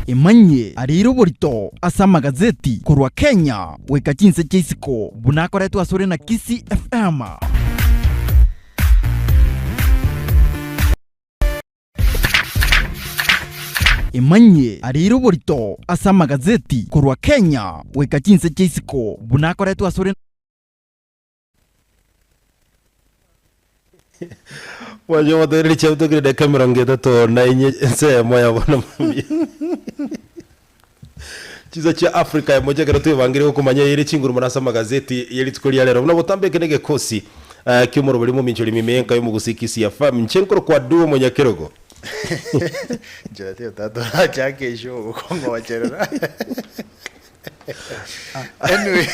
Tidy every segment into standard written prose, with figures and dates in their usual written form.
Emanyie areire oborito ase amagazeti korwa Kenya goika chinse chia isiko buna akoretwe asore na Kisii FM. Emanyie areire oborito ase amagazeti korwa Kenya goika chinse chia isiko buna akoretwe asore. Mwanche omotegereri chiabutokire dakika emerongo etato na enye ensemo ya bono mambia. Chinsa chia Africa ya mocha ekero twebangire gokomanya ere chinguru mono ase amagazeti ye rituko ria rero. Buna botambe eke negekosi eh, ki'omorobori mominchori mimenka y'omogusi Kisii FM. Inche nkorokwa Duo Omonyakerogo. Nchera tiyo tata orachake eshow gokong'ocherera. Anyway,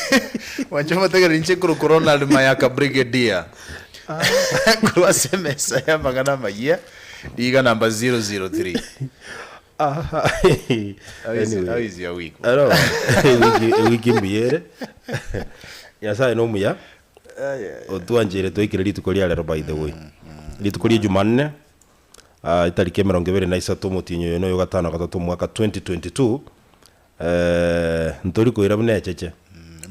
mwanche motegerere inche nkorokwa Ronald Mayaka Brigadier. Korwa ase emesa y'amang'ana amayia, riga namba 003. Aha. How is, Anyway. how is your week? Ero, ewiki ewiki mbuya ere. Nyasaye nomuya, otwancheire twaikire rituko ria rero by the way. Rituko ria Jumanne, ah, etariki emerongo ebere na isato omotienyi oyo noyo gatano gatato omwaka 2022, eh, ntori koira buna echeche.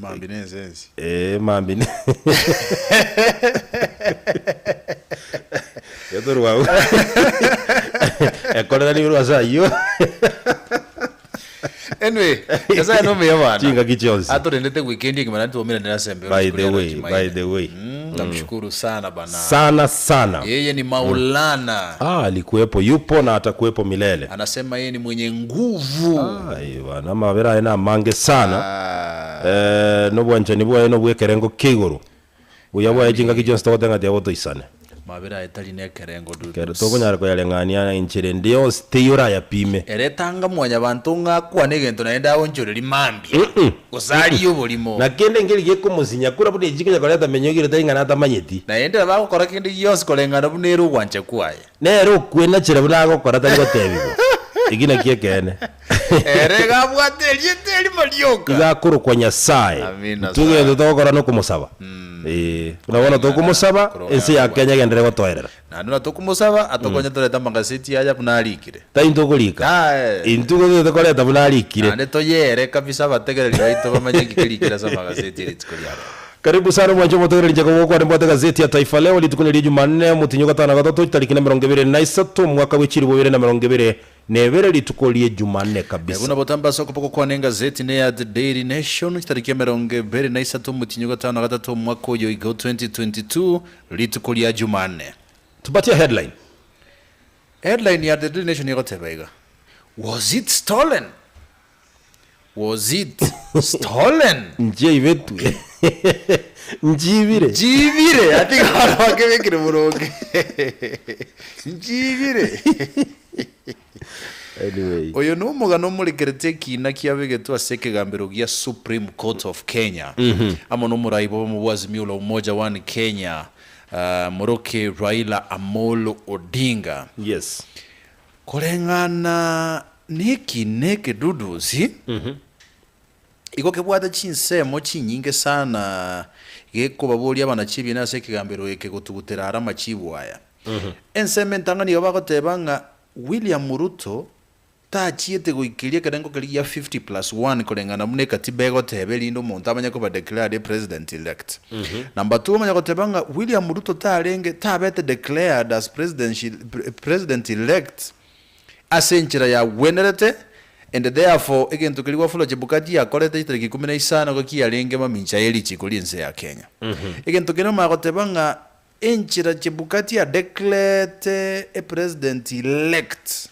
Mambi na ensensi. Eh, mambi ne Getorwa agwo. Ekorera nigo ase ayio. Anyway, Nyasaye nomuya bana. Chingaki chionsi. Atorendete weekend egima naende twaumeranire ase embeo By rituko the ria way, Jumanne. by the way. Namshukuru sana bana. Sana sana. Yeye ni Maulana. Ah, alikuwepo, yupo na atakuwepo milele. Anasema yeye ni mwenye nguvu. Ai bana, amabera aye namange sana. Ah. Eh, nobwanchani bwaye nobw'ekerengo kia igoro. Buya bwaye chingaki chionsi togoteba ng'a tiga botoisane. Mabera aye tari nekerengo Kero Dudes. tokonyara koyareng'ania enchera ende yonsi teiyo orayapime. Ere tanga mwanyabanto ng'a akwane egento naende aonchoreri mambia, gose arie oborimo. Na kende nkeri gekomosinya kura buna echi chikonya koreta menyogire tari ng'a natamanyeti. Naende nabo agokora kende gionsi koreng'ana buna ere ogwancha kwaye. Nere okwenachera buna agokora tari gotebigwa. Eki nakio ekeene. Ere iga abwate erieta erimo rioka. Iga akorokwa Nyasae. Amina Intwe egento sana. togokora nokomosaba. Ee. Buna bono tokomosaba, ense ya Kenya egenderere gotoerera. Naende buna tokomosaba, atokonye torete amagaseti aya buna arikire. Tari intwe okorika. Aye. Intwe gotagete koreta buna arikire. Naende toyere kabisa abategereri baito bamanye nki kerikire ase amagaseti erituko ria rero. Karibu sana omwanche omotegereri inche kogokwana mbwate gazeti ya Taifa Leo rituko neria Jumanne omotienyi o gatano na gatato chitariki na emerongo ebere na isato omwaka bwe chilifu ibere na emerongo ebere na ebere rituko rie Jumanne kabisa. Buna botambe ase okoboko kwane engazeti neya The Daily Nation chitariki emerongo ebere na isato omotienyi o gatano na gatato omwaka oyo iga o 2022 rituko ria Jumanne. Tupatie headline. Headline ya The Daily Nation egoteba iga, Was it stolen? Was it stolen? Nchiaibetwe. Nchiibire. Nchiibire. Ati bono bakebekire boronge. Nchiibire. Anyway. Oyo nomogano omorekerete ekiina kiabegetwe ase ekegambero gia Supreme Court of Kenya amo nomorai bw'obomo bwa Azimio la Umoja One Kenya Moroke Raila Amolo Odinga. Yes. Koreng'ana nekiina ekedudusi, igo kebwate chinsemo chinyinge sana gekobaboria abanachibiina ase ekegambero eke gotugutera are amachibu aya. Ensemo entang'ani igo bagoteba ng'a William Ruto tachiete goikeria ekerengo keria gia 50 plus one koreng'ana buna ekatiba egoteba erinde omonto amanye koba declared a president elect. Number two omanye goteba ng'a William Ruto tarenge tabete declared as president elect ase enchera yagwenerete and therefore egento keria Wafula Chebukati akorete chitariki ikomi na isano igo kiarenge mamincha ye richiko ri'ense ya Kenya. Egento kende omanye goteba ng'a enchera Chebukati adeclarete a president elect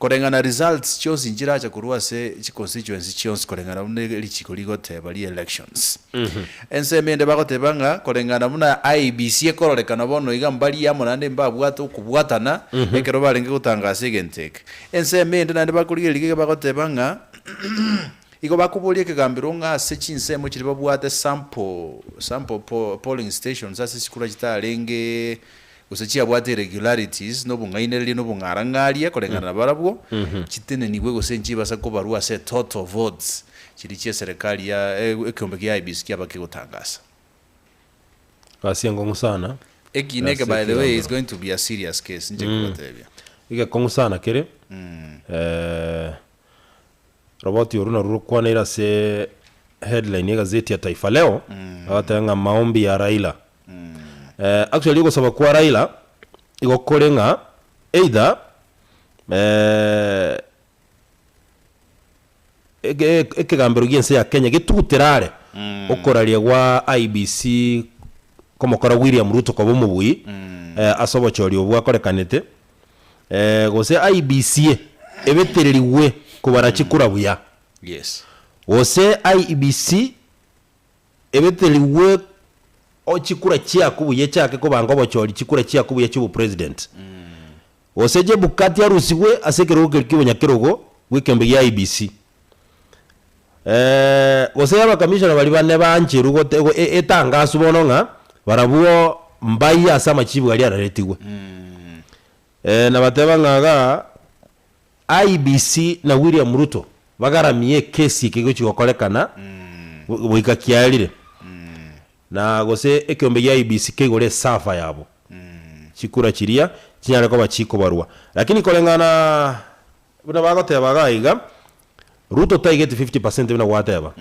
Koreng'ana results chionsi nchiracha korwa ase chi constituency chionsi koreng'ana buna richiko rigoteba ria elections. Ensemo ende bagoteba ng'a koreng'ana buna IEBC ekororekana bono iga mbaria amo naende mbabwate okobwatana ekero barenge gotangasa egento eke. Ensemo ende naende bakorigereria iga bagoteba ng'a igo bakoboria ekegambero ng'a ase chinsemo chiria babwate sample sample polling stations ase chikura chitarenge gose chiabwate irregularities, na obong'ainereria na obong'arang'aria koreng'ana na barabwo, chitenenigwe gose nchibasa kobarwa ase total votes chiria chi'eserekari ya ekeombe kia IEBC kiaba kegotangasa. Gasi enkong'u sana. Ekina eke by the way is going to be a serious case inche nkogotebia. Egekong'u sana kere, roboti orwo narwo rokwaneire ase headline ya egazeti ya Taifa Leo, bagoteba ng'a maombi ya Raila. Actually ogosaba kwa Raila, igo kore ng'a either ekegambero gi'ense ya Kenya getugutere are okoraria gwa IEBC komokora William Ruto koba omobui ase obochori obwo bwakorekanete, gose IEBC ebetererigwe kobara chikura buya, Yes. gose IEBC ebetererigwe chikura chiaku buya echake kobanga obochori chikura chiaku buya chi'obopresident. Gose Chebukati arusigwe ase ekerogo keria ki'obonyakerogo bw'ekeombe gia IEBC. Gose abakamishona baria bane bancherwe gote etangaswe bono ng'a barabwo mbaye ase amachibu aria araretigwe. Nabateba ng'a igaa IEBC na William Ruto bagaramie ekesi eke egochia gokorekana goika kiarire. Na gose ekeombe gia IEBC keigore esafa yabo, chikura chiria chinyare koba chikobarwa. Lakini koreng'ana buna bagoteba iga iga, Ruto taigeti 50% buna gwateba,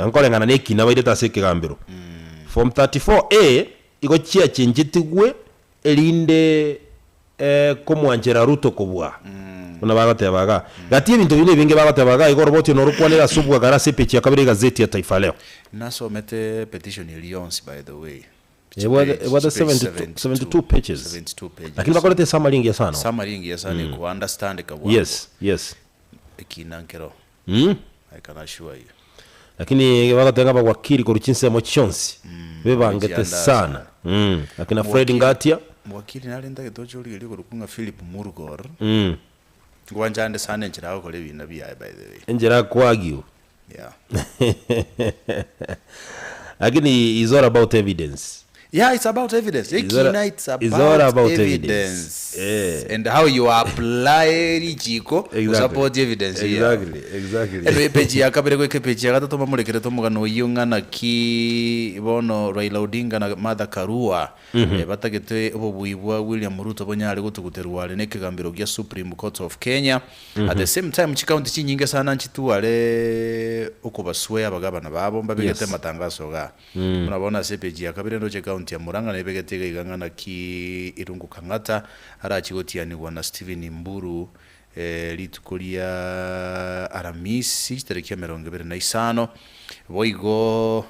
nkoreng'ana na ekina bairete ase ekegambero. Form 34A igo chiachenchetigwe erinde komwanchera Ruto kobua, buna bagoteba igaa. Gati y'ebinto binde ebinge bagoteba igaa, igo oroboti oro norokwanere ase obwagare ase epeji ya kabere y'egazeti ya Taifa Leo. Nasomete petition eria yonsi by the way. Ebwate ebwate 72 72 pages. 72 pages. Lakini bakorete esummary engiya sana. Summary engiya sana mm. eko understand kabwango. Yes, yes. Ekina nkero. Mm. I can assure you. Lakini bagoteba ng'a abawakili korwa chinsemo chionsi bebangete bachiandaa sana. Mm. Akina Fred Ngatia. Mwakili nare ntagete oche origererie korokwa ng'a Philip Murgor. Mm. Ngwanchande sana enchera agokora ebina biaye by the way. Enchera akoargue. Yeah. Lakini is all about evidence. Yeah, it's about evidence. It's all- Ekina it's about, it's all about evidence. evidence. Eh. And how you apply richiko Exactly. support evidence. Yeah. Exactly, exactly. Anyway, page ya kabere gweka page ya gatatu mamurekere tomogano oyio ng'ana ki bono Raila Odinga na Martha Karua eh, batagete obobui bwa William Ruto bonyare gotuguterwa are nekegambero gia Supreme Court of Kenya. At the same time chikaunti chinyinge sana nchitware okobaswea abagabana babo mbabegete Yes. amatangaso igaa. Buna bono ase epeji ya kabere ndoche ekaunti ya Murang'a nebegete iga iga ng'a naki Irungu Kang'ata arachie gotianigwa na Stephen Mburu rituko ria Aramisi chitariki emerongo ebere na isano. Boigo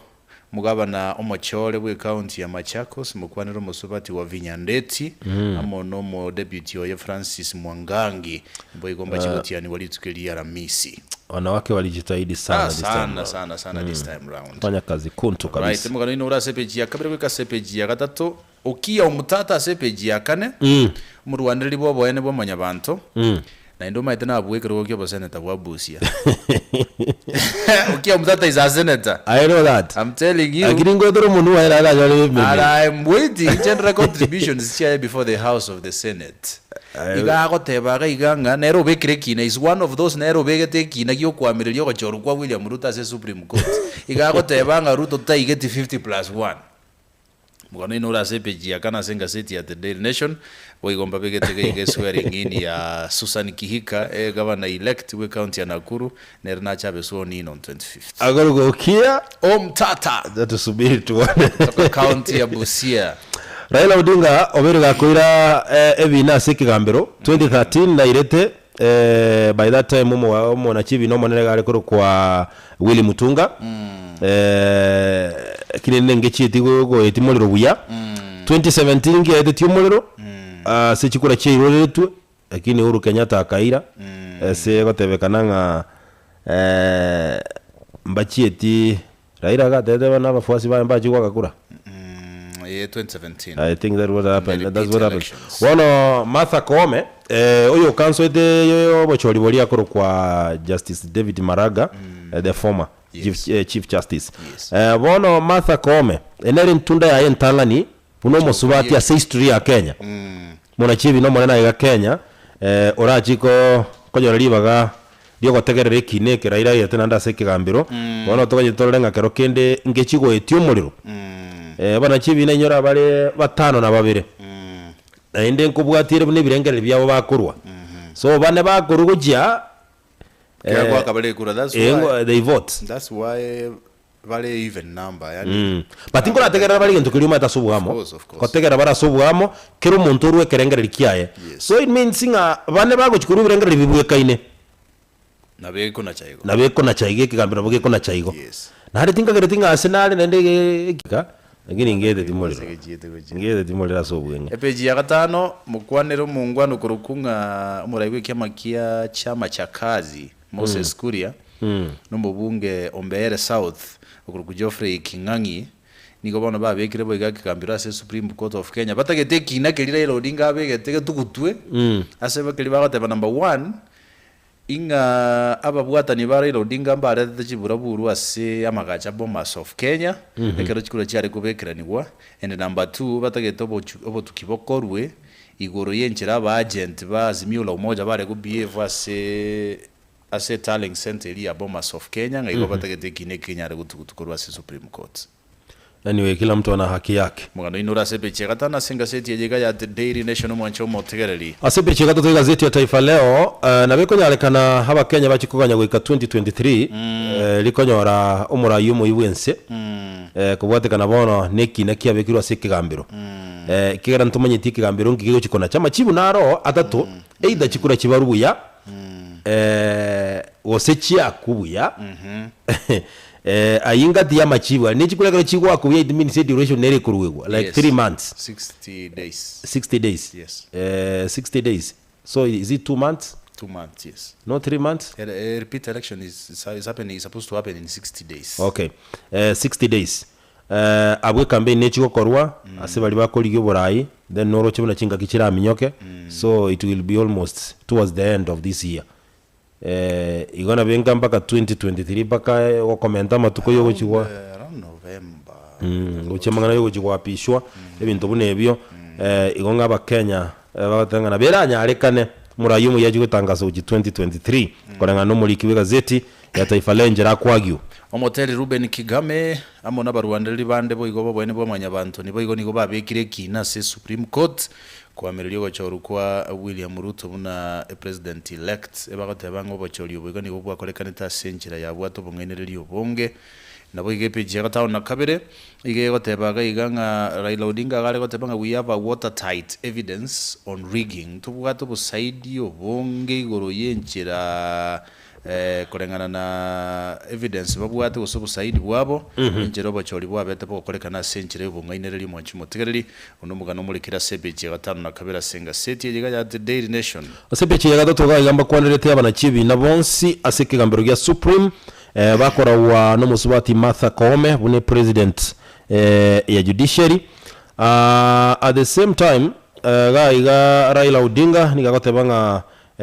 Omogabana omochore bw'ekaunti ya Machakos, mokwanere omosubati Wavinya Ndeti, amo nomodeputy oye Francis Mwangangi, boigo mbache gotianigwa rituko eri ri'Aramisi. Wanawake walijitahidi sana Ah, this time sana round. sana sana this time round. Fanya kazi kuntu Right, kabisa. omogano oino ore ase epeji ya kabere goika ase epeji ya gatato, Okiya omotata ase epeji ya kane, omorwanereri bw'oboene bwa mwanyabanto, naende omanyete nabue ekerogo ki'oboseneta bwa Busia. Okiya omotata is a senator. I know that. I'm telling you. Lakini ngoetera omonwe oye nare anyore emeremo. And I'm waiting general contributions chiaye before the house of the senate. Iga agoteba iga iga ng'a nere obekire ekina is one of those nere obegete ekina giokoamereria ogochorwa kwa William Ruto ase Supreme Court. Iga agoteba ng'a Ruto taigeti 50 plus one. Omogano oino ore ase epeji ya kane ase engaseti ya The Daily Nation, boigo mbabegete iga iga eswearing in ya Susan Kihika, egavana elect bwe county ya Nakuru, nere nache abe sworn in on 25th. Akoruga Okiya, Omtata acha tusubiri tuone. kutoka county ya Busia. Raila Odinga obeire gakoira eh, ebina ase ekegambero 2013 nairete eh, by that time omo- omonachibina omonene gare korokwa Willy Mutunga eh, lakini nengechieti goetia morero buya 2017 ngiaetetie omorero ase chikura chiairoretwe lakini Uhuru Kenyatta akaira ase gotebekana ng'a eh, mbachieti Raila agatete bana abafuasi baye mbachie goaka kura Eh, 2017. I think that what happened. The That's repeat what happened. elections. Bono Martha Koome eh, oyo okansoete obochori boria akorokwa Justice David Maraga eh, the former Yes. chief, eh, chief justice. Yes. Eh, bono Martha Koome enere ntunda yaye entang'ani buna omosubati ase history ya Kenya. Muna chibi nomonene aiga Kenya eh, orachie ko konyora ribaga riogotegerera ekina eke Raila airete naende ase ekegambero. Bono toganyete torore ng'a kero kende ngechi goetia omorero. Eh, bana chibi nainyore abare batano na babere. Naende nkobwatiere buna ebirengererio biabo bakorwa. So bane bakorwa gochia Kera eh, goaka bare ekura, that's eh, why ngo- they vote. that's why bare even number yani Mm. But nkorategerera bare egento keria omanyete ase obwamo, Of course, of course. gotegerera bare ase obwamo, kera omonto orwe ekerengereri kiaye. Yes. So it means ng'a bane bagochia korwa ebirengereri bibwekaine, Nabo ekonacha igo. nabo ekonacha igo ekegambero nabo gekonacha igo. Yes. Naende tinkagereti ng'a ase nare naende ege lakini ngeteti morero. Ase gechiete gochia. Ngeteti morero ase obweng'e. Epeji ya gatano, mokwanere omongwana okorokwa ng'a omorai bw'ekiama kia Chama cha Kazi, Moses Kuria, na omobunge o Mbeere South, okorokwa Geoffrey King'ang'i, nigo bono babekire boigo ekegambero ase Supreme Court of Kenya, batagete ekina keria Raila Odinga abegete getugutwe, ase keria bagoteba number one, Ing'a ababwatani ba Raila Odinga mbaretete chiburaburu ase amagacho a Bomas of Kenya ekero chikura chiare kobekeranigwa and number two batagete obotuki bokorwe igoro y'enchera aba agent ba Azimio la Umoja bare go behave ase ase tallying centre eria ya Bomas of Kenya ng'a igo batagete ekina eke kenyare gotugutu korwa ase Supreme Court. Anyway, kila mtu ana haki yake. Omogano oino ore ase epeji ya gatano ase engaseti eye iga ya The Daily Nation omwanche omotegereri. Ase epeji ya gatato y'egazeti ya Taifa Leo, nabo ekonyarekana Abakenya bachie koganya goika 2023 rikonyora omorai omoyio bw'ense kobwatekana bono nekina kiabekirwe ase ekegambero. Ekiagera ntomanyeti ekegambero nki kegochia konacha amachibu naro atato, either chikura chibarwe buya, gose chiakwe buya, Ayio ngati y'amachibu aria, ne chikura ekero chigoakwa buya it means eduration nere ekoruegwa like Yes. 3 months, 60 days. 60 days. Yes. 60 days so is it 2 months? 2 months, yes. No 3 months? Repeat election is, is, is happening, is supposed to happen in 60 days. Okay. 60 days. Abwo ecampaign nechi gokorwa ase baria bakorigia oborai then noroche buna chingaki chiraminyoke so it will be almost towards the end of this year. Igo nabo enka mpaka 2023 mpaka gokomenta amatuko yogochigwa Around November. Gochia amang'ana yogochia goapishwa ebinto buna ebio igo ng'a abakenya bagoteba ng'a nabo eranyarekane omorai omuya achie gotangasa gochia 2023 koreng'ana na omoriki bw'egazeti ya Taifa Leo enchera akoagiwa. Omoteri Reuben Kigame amo nabarwandereri bande boigo b'oboene bwa Mwanyabanto niboigo nigo babekire ekiina ase Supreme Court Koamereria ogochorwa kwa William Ruto buna President elect, ebagoteba ng'a obochori obo iga nigo bwakorekanete ase enchera yabwate obong'ainereria obonge. Naboigo epeji ya gatano na kabere iga egoteba iga iga ng'a Raila Odinga iga are goteba ng'a we have a watertight evidence on rigging, tobwate obosaidi obonge igoro y'enchera Koreng'ana na evidence babwate gose obosaidi bwabo, enchera obochori bwabete bogokorekana ase enchera y'obong'ainereria omwanchi omotegereri, onde omogano omorekire ase epeji ya gatano na kabere ase engaseti eye iga ya The Daily Nation. Ase epeji ya gatato iga iga mbakwanerete abanachi ebiina bonsi ase ekegambero gia Supreme bakoragwa nomosubati Martha Koome buna epresident ya Judiciary. At the same time iga iga Raila Odinga nigo agoteba ng'a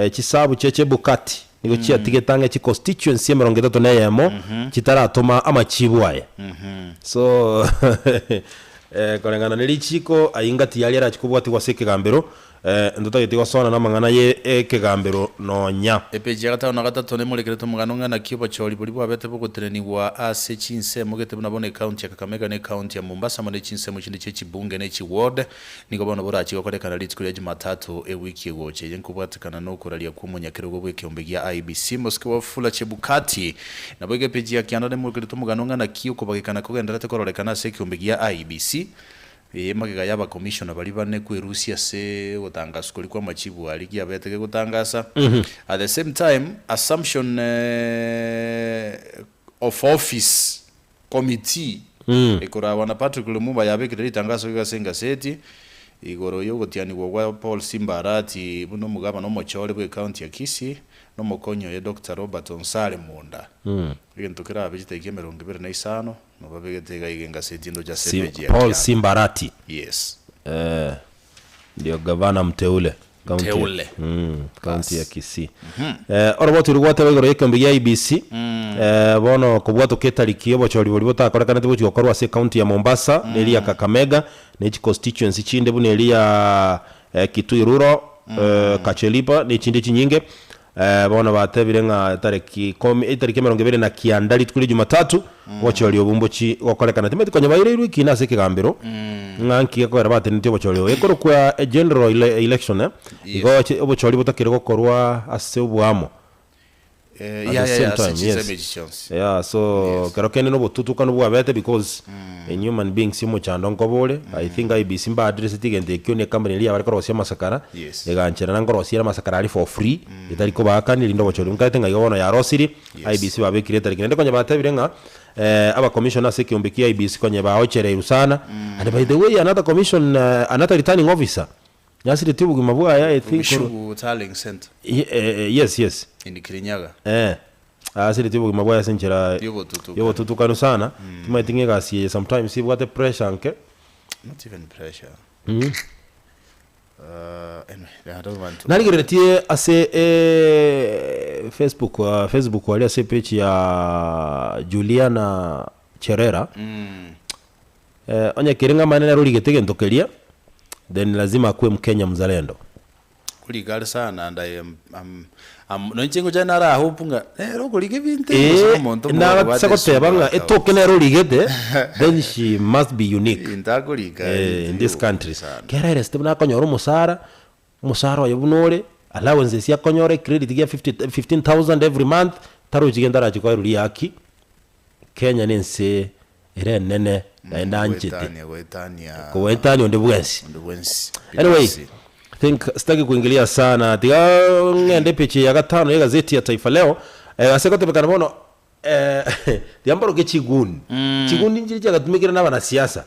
Chisabu chia Chebukati nigo chiatigete ang'e chiconstituency emerongo etato na eyemo chitaratoma amachibu aye. So koreng'ana ne richiko ayio ngati yaria arachie kobwatigwa ase ekegambero, ntotageti gosoana namang'ana ye ekegambero nonya. Epeji ya gatano na gatato nemorekerete omogano ng'a naki obochori boria bwabete bogotenenigwa ase chinsemo gete buna bono ecounty ya Kakamega na ecounty ya Mombasa amo ne chinsemo chinde chie chibunge ne chiward Nigo bono borachie gokorekana rituko ria Jumatatu ewiki egocha eye nkobwatekana nokoraria kw'omonyakerogo bw'ekeombe gia IEBC Mosike Wafula Chebukati. Naboigo epeji ya kianda nemokerete omogano ng'a naki okobagekana kogendererete kororekana ase ekeombe gia IEBC eye magega y'abakomishona baria bane kwerusia ase ogotangaswa koria kw'amachibu aria kiabete gegotangasa. At the same time assumption of office Committee ekoragwa na Patrick Lumumba yabekire ritangaso iga ase engaseti igoro y'ogotianigwa gwa Paul Simba Arati buna omogabana omochore bw'ecounty ya Kisii na omokonyi oye Doctor Robert Onsare Monda. Egento kerabe chitaiki emerongo ebere na isano nabo babegete iga iga engaseti endoche ase Sim, epeji ya Paul kianda. Simba Arati. Yes. Eh, ndio gavana mteule County- Mteule. County ya Kisii. Eh, oroboti oria gwateba igoro y'ekeombe gia IEBC, eh, bono kobwatoka etariki y'obochori boria botakorekanete gochia gokorwa ase ecounty ya Mombasa, na eria ya Kakamega, na echiconstituency chinde buna eria ya eh, Kitui Rural, eh, Kacheliba, na echinde chinyinge. Eh, bono batebire ng'a tariki ikomi, etariki emerongo ebere na kianda rituko ria Jumatatu, obochori obo mbochi gokorekana. Timanyeti konya baireirwe ekina ase ekegambero, ng'a nki gekogera batenetie obochori obo. Ekorokwa a general ele election eh, igo Yes. obochori botakire gokorwa ase oboamo. Eh, At ya the ya same ya ase time, yes. chinsemo echi chionsi. Yeah, so Yes. kero kende nobotutukanu bwabete because in human beings omochando nkoba ore. I think IEBC mba-addresseti egento ekio na ecompany eria yabare korosia amasakara, Yes. egancherana nkorosia ere amasakara aria for free, etari kobaakania erinde obochori. Nkaete ng'a igo bono yarosirie, Yes. IEBC babekire etariki. Naende konya batebire ng'a abacommissioner ase ekeombe kia IEBC konya baochereirwe sana. And by the way another commission, another returning officer, Nyasiretie obogima bwaye I think korwa Rumishugu Tallying Centre Ye- eh, eh, yes yes in Kirinyaga. eh asiretie obogima bwaye ase enchera Y'obotutukanu. y'obotutukanu sana timanyeti ng'a egasi eye sometimes ebwate pressure nke Not even pressure. Anyway, I don't want to. Narigereretie ase eh, Facebook ah, Facebook aria ase page ya Juliana Cherera Eh, onye kere ng'a amaene nere origete egento keria, then lazima akwe mkenya mzalendo. Korika are sana and I am, am, am, noinche ngocha nara hope ng'a nere okorika ebinto ebi gose Eh, omonto omogeni nagotsa obwate goteba esura ng'a akao. etoke nere origete, then she must be unique Ebinto akorika eh, in ebinto this bioka country. sana. Kera ere Stephen akonyora omosara, omosara oye buna ore, allowance ase akonyora ecredit gia 50 15000 every month, tarochi gento arachi koerwa riaki, Kenya nense ere enene naende anchete Goetania, goetania kogoetania onde bwensi. onde bwensi. Anyway, Binafsi. I think sitaki kuingilia sana tiga ng'ende epeji ya gatano ya egazeti ya Taifa Leo eh, ase gotebekana bono eh, tiga mbaroke chiguni chiguni nchiri chiagatumekire na abanasiasa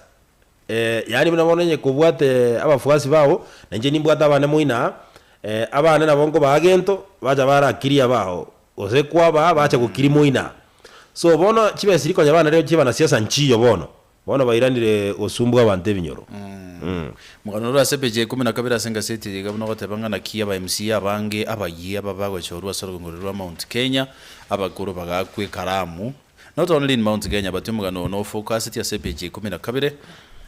eh, yaani buna bono onye kobwate abafuasi bao na inche nimbwate abane moino aa eh, abane nabo nkobaa gento bacha barakiria abao gose kwabaa bacha gokiri moino aa. So bono chibesa chiria konya bana rero chia abanasiasa nchiyo bono, bono bairanire gosumbua abanto ebinyoro. Omogano ore ase epeji ya ikomi na kabere ase engaseti eye iga buna ogoteba ng'a naki aba MCA abange abayia aba bagochorwa ase orogongo roria rwa Mount Kenya, abakoro bagakwa ekaramu. Not only in Mount Kenya but omogano oyo nofocuseti ase epeji ya ikomi na kabere.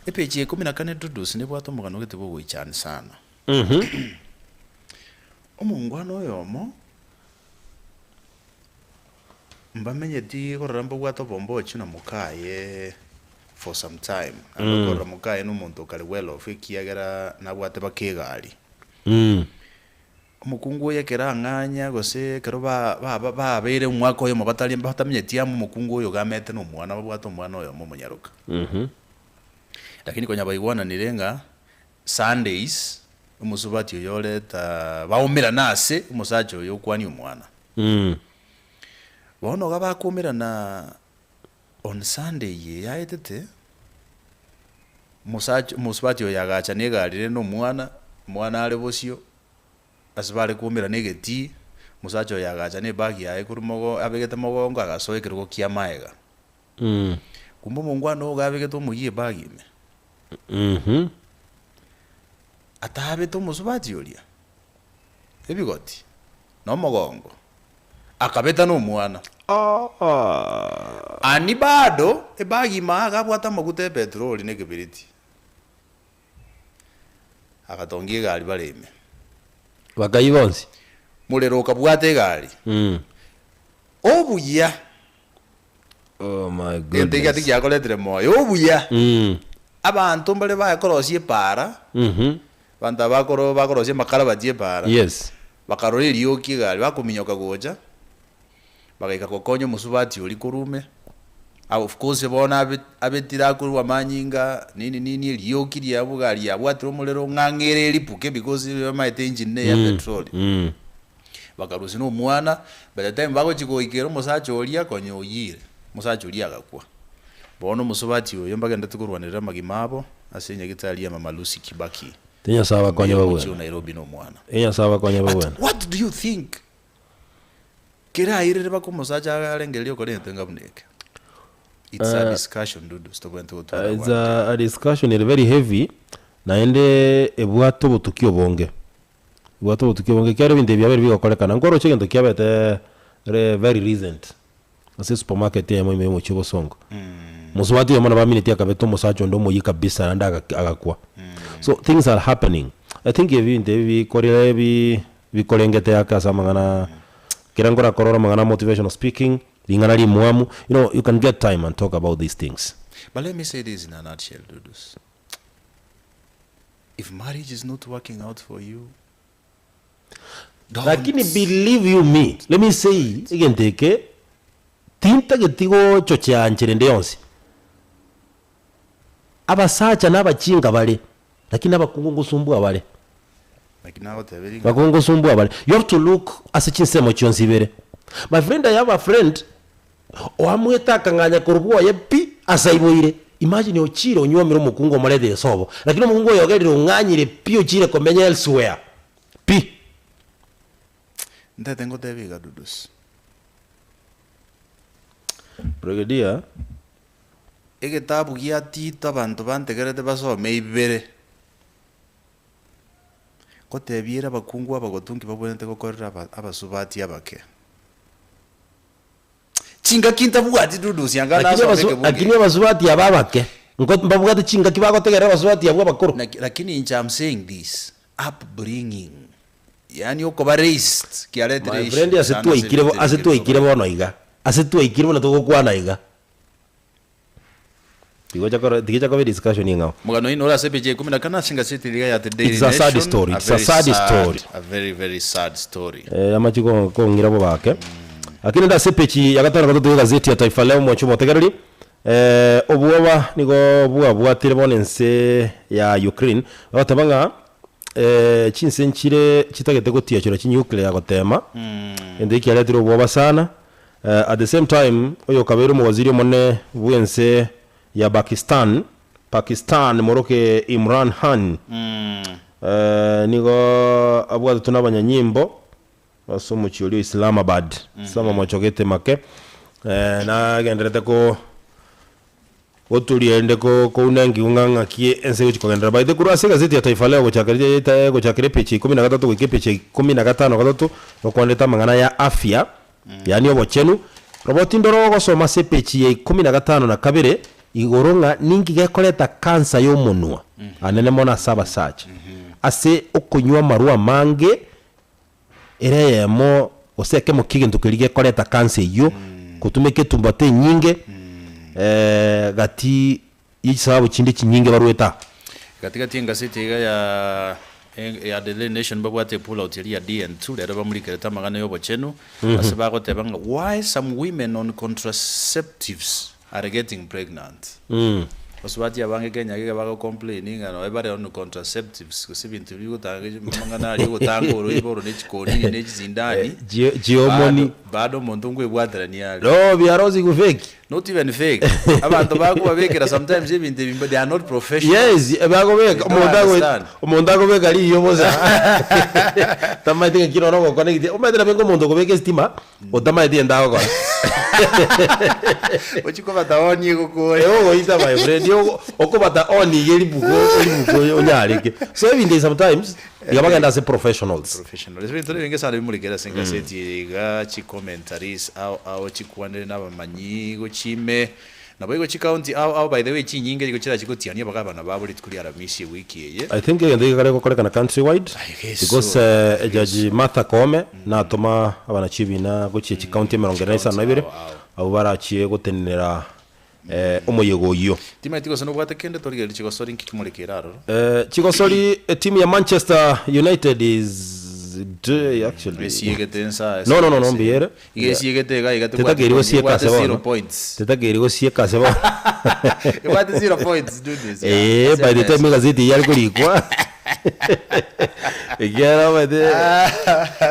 Epeji ya ikomi na kane Dudus nebwate omogano gete bwogoichani sana. Omongwana oyomo. Mbamenyeti korora mbabwate obombochu na mokaye for some time, naende okorora mokaye na omonto okare well off ekiagera nabwate baka egari. Omokungu oyo ekero ang'anya gose ekero ba- ba- babeire omwaka oyomo batari batamenyeti amo omokungu oyo iga amete na omwana babwate omwana oyomo omonyaroka. Lakini konya baigwananire ng'a Sundays, omosubati oyo oreta baumerane ase omosacha oyo okwania omwana. Bono iga bakoumerana on Sunday eye yaetete, omosacha omosubati oyo agacha na egari rende na omwana, omwana are bosio, ase bare koumerana egetii, omosacha oyo agacha na ebag yaye korwa mogo abegete mogongo agasoa ekerogo kia maega. Kumbe omongwana oyo iga abegete omoyio ebag ime. Ataabete omosubati oria ebigoti na omogongo, akabeta nomwana. Ani bado ebagi ime aa agabwate amaguta e petroli na ekebiriti, agatongia egari bare ime. Bakayia bonsi. Morero okabwata egari. Obuya. Oh my Egento ekia goodness. tigiakoretire moyo, obuya. Abanto mbare baye korosia epaara, abanto aba bakoro bakorosia amakarabati epaara, Yes. bakarora erioki egari, bakominyoka gocha, bagaika gokonya omosubati oria korwa ime, ah of course bono abe abetire akorwa amanyinga, nini nini erioki riabo egari yabwatire omorero ng'ang'e ere eripuke because omanyete engine na eya petroli. Bakarusia na omwana, by the time bagochia goikera omosacha oria konya oyire, omosacha oria agakwa. Bono omosubati oyo mbagenderete korwanerera amagima abo ase enyagitari ya Mama Lucy Kibaki Nyasae abakonye ime y'omochie babwene. o Nairobi na omwana. Nyasae abakonye But babwene. what do you think kerairere baka omosacha arengererie okora egento enga buna eke? It's a discussion dudu tobwenerete gotwara It's one a, a discussion ere very heavy naende ebwate obotuki obonge. Bwate obotuki obonge ekiagera ebinto ebi biabeire bigokorekana. Nkoroche egento kiabete re very recent, ase esupermarket eyemo ime yomochie obosongo. Mosubati oyomo nabo aminetie akabeta omosacha onde omoyia kabisa naende aga agakwa. So things are happening. I think ebinto ebi bikorire bi bikorengete ake ase amang'ana. Ekere nkorakorora amang'ana a motivational speaking, ring'ana rimwamu, you know, you can get time and talk about these things. But let me say this in a nutshell, Dudus. If marriage is not working out for you, don't. Lakini believe you me, let me say egento eke, tintageti gochochea nchera ende yonsi. Abasacha na abachinga bare, lakini abakungu ngosumbua bare. Naki nagoteberia ng'a Abakungu ngosumbua bare. You have to look ase chinsemo chionsi ibere. My friend, I have a friend oamwete akang'anya korwa bwoye pi ase aiboire. Imagine ochire onyuomire omokungu omoretire sobo, lakini omokungu oyo ogerire ong'anyire pi ochire komenya elsewhere pi. Ntete ngotebie iga Dudus. Brigadier. Egetabu gia Tito abanto bantegerete basome ibere. Ngotebia ere abakungu abagotu nki babwenerete gokorera aba abasubati abake. Chingaki ntabwati dudusi anga Lakini nasome abasu ekebungo lakini eke. abasubati aba abake, nko mbabwate chingaki bagotegerera abasubati abwo abakoro. Naki lakini inche am saying this, upbringing, yaani okoba raised kiaretire My issue friend ase sana ase twaikire bo ebinto ase ebinge twaikire tokora. bono iga, ase twaikire buna togokwana iga. Tigocha koro tigecha koba ediscussion eng'ao. Omogano oino ore ase epeji ya ikomi na kane ase engaseti riria ya The Daily It's a sad Nation, story, a it's a very sad sad, story. a very very sad story. Eh, amache ko- kong'ira bobake. Lakini ande ase epeji ya gatano gatato y'egazeti ya Taifa Leo mwanche omotegereri, eh, obwoba nigo bwabwatire bono ense ya Ukraine, bagoteba ng'a eh, chinse nchire chitagete gotiachora chinuclear gotema, egento eki kiaretire obwoba sana. At the same time, oyokabeire omowaziri omonene bw'ense ya Bakistan, Pakistan, moroke Imran Khan, nigo abwatetwe nabanyanyimbo ase omochie oria o Islamabad, ase amamocho gete make, nagendererete ko goturia erinde ko kouna engiu ng'a ng'aki ense egochia kogenderera. By the korwa ase egazeti ya Taifa Leo gochaka riria gochakera epeji ya ikomi na gatato goika epeji ya ikomi na gatano gatato, nokwanete amang'ana ya afya, yaani obochenu, roboti ndoro ogosoma ase epeji ya ikomi na gatano na kabere, igoro ng'a ninki gekoreta cancer ya omonwa, anene mono ase abasacha, ase okonywa amarwa amange, Ere eyemo gose ekemo ki'egento keria gekoreta cancer eyio, gotumeka etumbato enyinge, gati ye chisababu chinde chinyinge barwete aa. Gati gati engaseti iga ya ya The Daily Nation mbabwate epull out eria ya DN2 rero bamurikerete amang'ana y'obochenu ase bagoteba ng'a why some women on contraceptives are getting pregnant. Basubati abange Kenya iga bago complain ng'a noe bare on contraceptives gose ebinto biria bigotanga amang'ana aria ogotanga oroibo oro ne chikonini ne chisindani, Chio- chiomoni. bado bado omonto nkoebwaterania are. No biara osigu fake. Not even fake, abanto bakobabekera sometimes ebinto ebi they are not professional. Yes, bagobeka They don't omonto ago understand. omonto akobeka riyo bosa tamaeti ng'aki nonya ogoconnect omanyete nabo inga omonto okobeka estima Otamaeti egento agokora. Ochia kobata on egokore. Ewe ogoita my friend, ogo- okobata on iga eribuku eribuku onyareke. So ebinto ebi sometimes, iga bagende ase professionals. Professional. Ebinto nebinge sana bimurikere ase engaseti eye iga, chicommentaries ao ao chikwanire na abamanyi gochia ime, Naboigo chikaunti ao ao by the way chinyinge nigo chirachi gotiania abagabana babo rituko ria Aramisi ewiki eye. I think egento eke kare gokorekana countrywide I guess because so, eh, I guess Judge so. Martha Koome natoma abanachi ebina gochia chikaunti emerongo ere na isano na ibere Chikaunti ao ao. abwo barachie gotenenera eh, omoyega oyio. Timanyeti gose nobwate kende torigererie chigosori nki kimorikere aroro. Eh, chigosori etimu ya Manchester United is day actually Esiegete ensa No, no, no, no, mbuya ere. Iga esiegete iga iga tebwati Tetakeiri point, gosieka ebwate ase zero bono. points. Tetakeiri gosieka ase bono. Ebwate zero points do this. Eh, by the time egazeti eyio yare korikwa ekiagera omanyete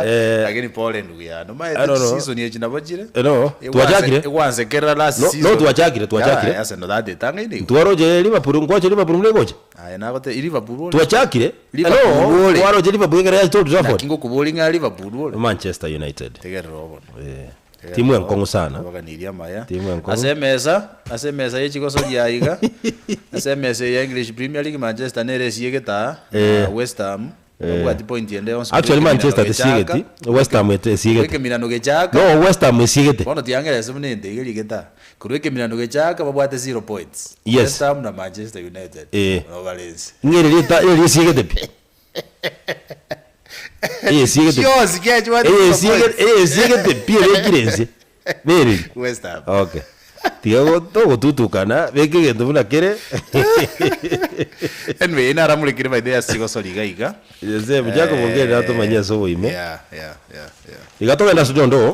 eh, Lakini pole ndugu yane. I Omanyete don't know. season echi nabo chire. Eh, no, twachakire. Egwansekerera last No, no, season. twachakire, twachakire. Yeah, Arsenal that etangaine igo. Twaroche Liverpool, nkwache Liverpool buna egocha. Aye nagote Liverpool ore. Twachakire. Liverpool No, ore. twaroche Liverpool ekero yachete Old Trafford. Naki ngokoboria ng'a Liverpool ore. Manchester United. Tegerera obono. Eh, timu enkong'u sana. Abaganirie amaya. Timu enkong'u. Ase emesa, ase emesa ye chigosoria aiga, ase emesa eye ya English Premier League Manchester nere esiegete aa, Eh. na West Ham, babwati point ende yonsi Actually korwa Manchester ekeminano tesiegeti, gechaka. West Ham Korwa esiegete. ekeminano gechaka. No, West Ham esiegete. Bono tiang'erese buna ente iga rigete aa. Korwa ekeminano gechaka babwate zero points. Yes. West Ham na Manchester United. Eh. Nabo bare inse. Ng'ere rieta eri esiegete pi. Eyesiegete Chionsi kiachwate eyesiegete eyesiegete pi ebekire inse. Nereri? West Ham. Okay. Tiga go- togotutukana, beka egento buna kere. Anyway, naramorekire by the way ase chigosori iga iga. Joseph, Jacob Ongeri natomanyie ase oboime. Yeah, yeah, yeah, yeah. Iga togende ase John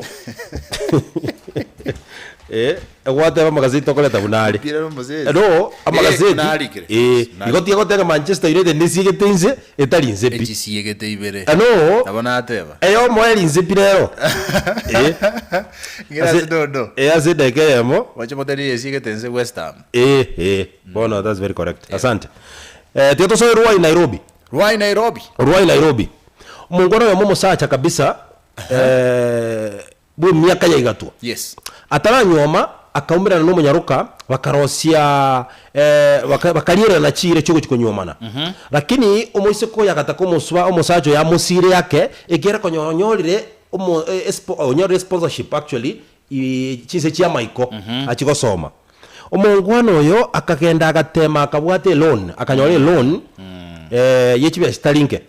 Eh, egwateba amagazeti tokoreta buna are. Mpira nomosesi. No, amagazeti. Eh, narikire. Eh, igo tiga goteba Manchester United nesiegete inse etari inse pi. Echisiegete ibere. No, Nabo nateba. eyomo eri inse pi rero. Eh. Ng'ira ase dondo. Eh, ase edageka eyemo. Wache motari esiegete inse West Ham. Eh, eh, bono that's very correct. Asante. Eh, tiga tosoe Ruai Nairobi. Ruai Nairobi. Ruai Nairobi. Omongwana oyomo omosacha kabisa eh, bw'emiaka ya igatwa. Yes. Ataranyuoma akaumerana nomonyaroka bakarosia eh, baka, bakariererana chiira chiogochia konyuomana. Lakini omoiseke oyo agataka omosba omosacha oyo amosire ake ekiagera konya onyorire omo eh, espo onyorire esponsorship actually i chinse chi'amaiko achie gosoma. Omongwana oyo akagenda agatema akabwata eloan, akanyora eloan ye chibesa chitari nke,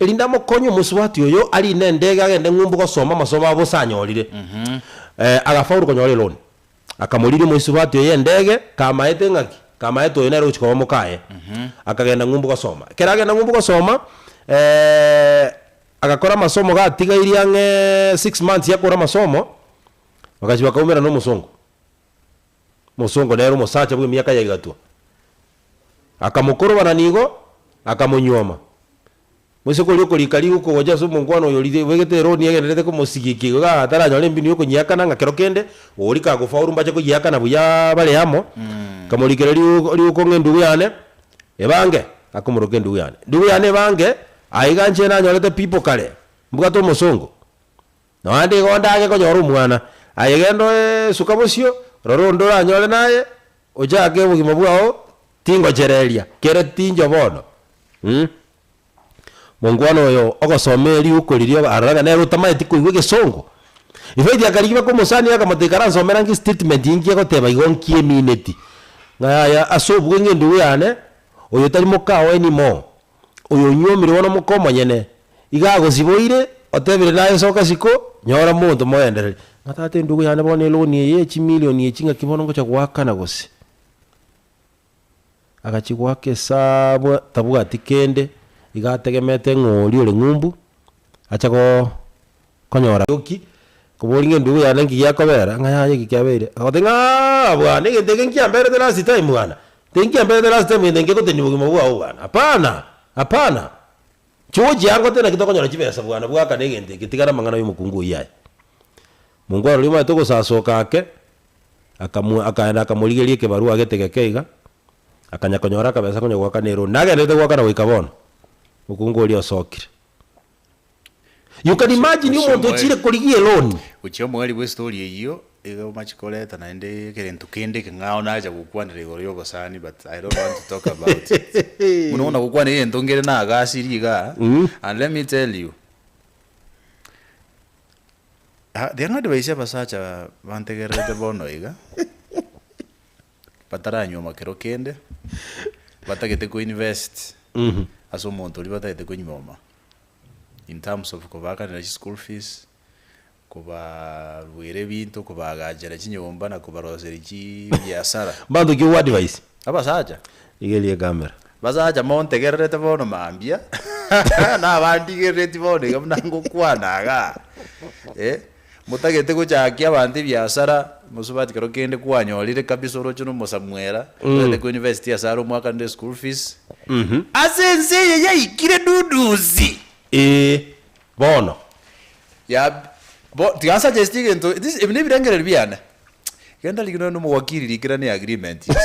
erinde amokonye omosubati oyo arine endege agende ng'umbu gosoma amasomo abo bosa anyorire. Agafaulu konyora eloan, akamoriria omosubati oyo endege kamaete ng'aki, kamaete oyo nere ogochia koba mokaye, akagenda ng'umbu gosoma. Ekero agenda ng'umbu gosoma, agakora amasomo gatigairie ang'e 6 months yakore amasomo, bagachia bakaumera na omosongo. Omosongo nere omosacha bw'emiaka ya igatwa. Akamokorobana nigo, akamonyuoma. Moiseke oria okorika riguko gocha ase omonkwana oyo orire obegete eroni egendererete komosigikia igo igaa ataranyora embinu yokonyiakana ng'a kero kende, oria kagofaulu mbache koyiakana buyaaa bare amo, akamorikera riuko riuko ng'a endugu yane, ebange, akomoroka endugu yane. Endugu yane ebange, aiga inche nanyorete pipo kare, mbwate omosongo. Naende igo ndage konyora omwana, aye genda oe suka bosio, rora onde oranyore naye, ochake obogima bwao, tingochereria, kere tincho bono mh. Mongwana oyo ogosoma eriuko riria arora ng'a nere otamaeti koigwa egesongo. In fact akarigia mpaka omosani akamotebia karansomera ng'a estatement inki egoteba igo nki emineti, ng'a yaya ase obweng'e endugu yane, oyo tari mokao anymore. Oyo onyuomire bono moka omonyene, iga agosiboire, otebire naye soka isiko, nyora monto moendereri. Ng'a tata endugu yane bono eloni eye chimilioni echi ng'aki bono ngocha goakana gose? Agachia goaka esabu tabwati kende, iga ategemete ng'a oria ore ng'umbu, ache goo konyora oki, koboria ng'a endugu yane nki giakobera, ng'a yaya eki kiabeire, agoteba ng'aa bwana egento eke nkiamberete last time bwana, gento nkiamberete last time gento nkegotenia obogima bwao bwana, hapana, hapana, chochi angote naki tokonyora chibesa bwana bwakana egento eke tigana amang'ana ya omokungu oyio aye. Mongwana oria omanyete ogosasoka ake, akamwa akaenda akamorigeria ekebarua agete geke iga, akanya konyora akabesa konya goakana eloan, nagenderete goakana goika bono, mokungu oria osokire. You can imagine omonto ochire korigia eloan. Gochia omoerio bw'estory eyio, iga omache koreta naende ekerento kende ekeng'ao nacha gokwanera igoro ya obosani but I don't want to talk about it. Buna bono gokwana egento nkere nagasirie igaa, and let me tell you, ah tiga ng'advise abasacha bantegererete bono iga, bataranyuoma kero kende, batagete ko invest ase omonto oria batagete konyuoma. In terms of kobaakanera chischool fees, kobaruera ebinto, kobaagachera chinyomba na kobaroseria chibiasara. Mbanto ki ogoadvise? Abasacha. Rigereria ecamera. Basacha montegererete bono mambia, na abandigerereti bono iga buna ngokwana igaa, eh, motagete gochakia abanto ebiasara, mosubati kero kende kwanyorire kabisa oroche na omosamuera, otagete ko invest ase are omwakanere eschool fees, Ase ense eye yaikire dudusi. Ee, bono. Ya bo tiga nsuggest egento this ebi nebirengererio biane. Genda rigia nonye na omowakili rikera ne agreement inse.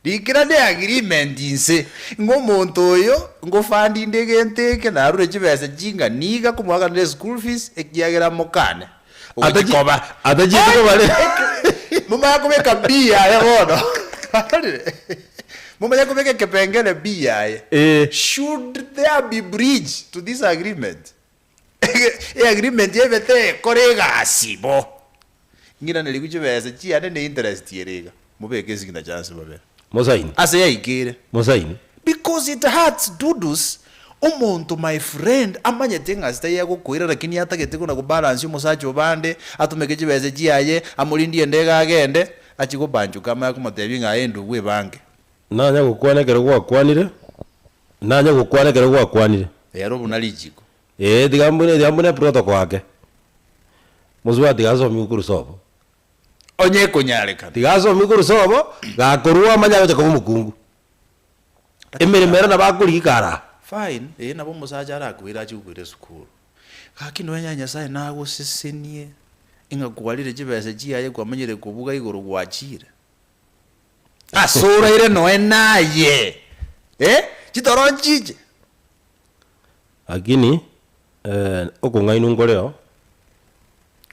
Rikera ne agreement inse, ng'a omonto oyo ngofundinde egento eke narure chibesa ching'ani iga komoakanera eschool fees ekiagera mokane. Ogochikoba. Atachieti kobare. Momanye kobeka B yaye bono. Ororire? Momanye kobeka ekepengere B yaye. Eh. Should there be breach to this agreement? E agreement ebe tekora egasi bo. Ng'iraneriwu chibesa chiane ne interest ere iga. Mobeke esignature ase babere. Mosaini. Ase yaikeire. Mosaini. Because it hurts dudus. Omonto my friend amanyete ng'a ase taiyo agokoira lakini atagete kona go balance omosacha obande, atomeke chibesa chiaye, amorindie ende iga agende, achie gobanchuka amanye komotebia ng'a aye endugu ebange. Nanya gokwana ekero gwakwanire, nanya gokwana ekero gwakwanire. Ero buna richiko. Ee, tiga mbune, tiga mbune protocol ake. Mosubati tiga asomigwe korwa sobo. Onye ekonyarekana. Tiga asomigwe korwa sobo, gakorwa amanye agocha koba omokungu. Emeremo ere nabo akorigia kare aa. Fine, ee nabo omosacha arakoire achie gokoira esukuru. Gaki nonya Nyasaye nagosesenie, ng'a kwarire chibesa chiaye kwamenyire kobuga igoro gwachire. Ase oraire noe naye, eh, chitoro nchiche. Lakini okong'ainwa nkoreo.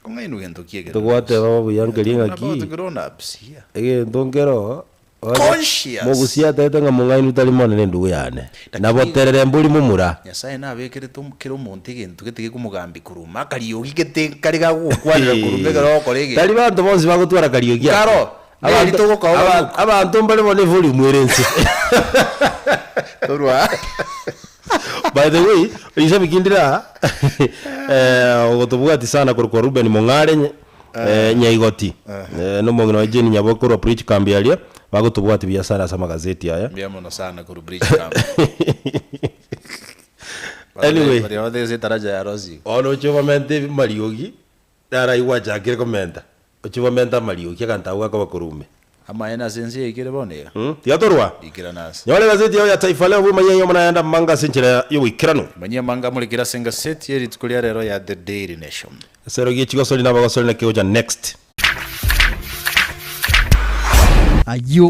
Kong'ainwa gento ki egento Togwateba buya nkeri ng'aki, About grown ups here. egento nkero Conscious. mogusia atebete ng'a mong'ainwa tari monene endugu yane, naboterere mbori momura. Nyasaye nabekerete kera omonto egento gete gekomogambia korwa akariogi gete kare gagokwanera korwa ekero ogokora egento. Tari banto bonsi bagotwara kariogi ake. Karo, neri togokaoba boka. Abanto mbare bono evolume ere inse. Torwa. By the way, rishabiki ndire aa eh, ogotobwati sana korokwa Reuben Mong'are nye- eh, Nyaigoti eh, na omong'ina wa Jane Nyabo korwa Bridge Camp aria bagotobwati buya sana ase amagazeti aya. Mbuya mono sana korwa Bridge Camp. Anyway. Baria batagete etaraja ya Rosiko. Bono oche obamente mariogi, naro aywo gwachakire komenta, oche obamente amariogi egento agwo gakoba korwa ime. Amaene ase ense yaikire bono iga. Tiga torwa. Rikerana ase. Nyora egazeti yao ya Taifa Leo bw'emanyia eyemo nayande amanga ase enchera y'oboikeranu. Manyia amanga amorikire ase engaseti ye rituko ria rero ya The Daily Nation. Esero gie chigosori na abagosori naki gocha next. Ayio.